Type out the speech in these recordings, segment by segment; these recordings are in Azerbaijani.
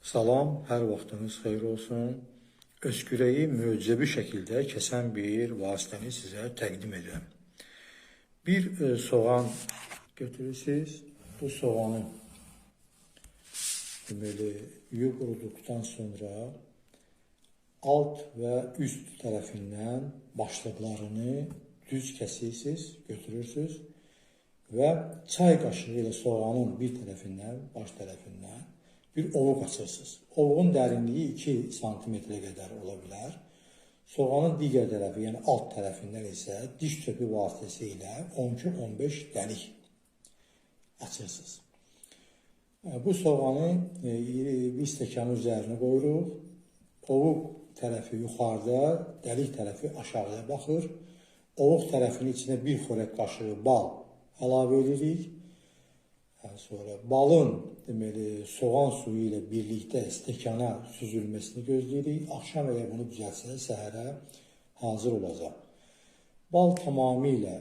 Salam, hər vaxtınız xeyir olsun. Öskürəyi möcüzəvi şəkildə kəsən bir vasitəni sizə təqdim edirəm. Bir soğan götürürsünüz. Bu soğanı deməli yuyub quruduqdan sonra alt və üst tərəfindən başlıqlarını düz kəsirsiniz, götürürsünüz və çay qaşığı ilə soğanın bir tərəfindən, baş tərəfindən bir ovuq açırsınız. Ovuğun dərinliyi 2 santimetrə qədər ola bilər. Soğanın digər tərəfi, yəni alt tərəfindən isə diş çöpü vasitəsilə 12-15 dəlik açırsınız. Bu soğanı bir stəkanın üzərinə qoyuruq. Ovuq tərəfi yuxarıda, dəlik tərəfi aşağıya baxır. Ovuq tərəfinin içinə bir xörək qaşığı bal əlavə edirik. Sonra balın deməli soğan suyu ilə birlikdə stəkana süzülməsini gözləyirik. Axşam əgər bunu düzəltsəniz, səhərə hazır olacaq. Bal tamamilə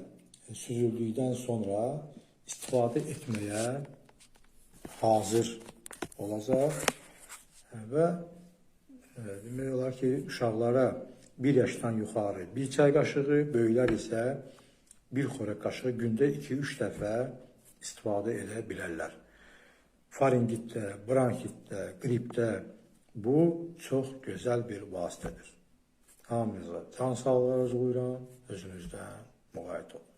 süzüldükdən sonra istifadə etməyə hazır olacaq və demək olar ki, uşaqlara 1 yaşdan yuxarı 1 çay qaşığı, böyüklər isə 1 xörək qaşığı gündə 2-3 dəfə istifadə edə bilərlər. Faringitdə, bronxitdə, qripdə bu çox gözəl bir vasitədir. Hamınıza can sağlığı arzulayıram, özünüzdən müğayət olun.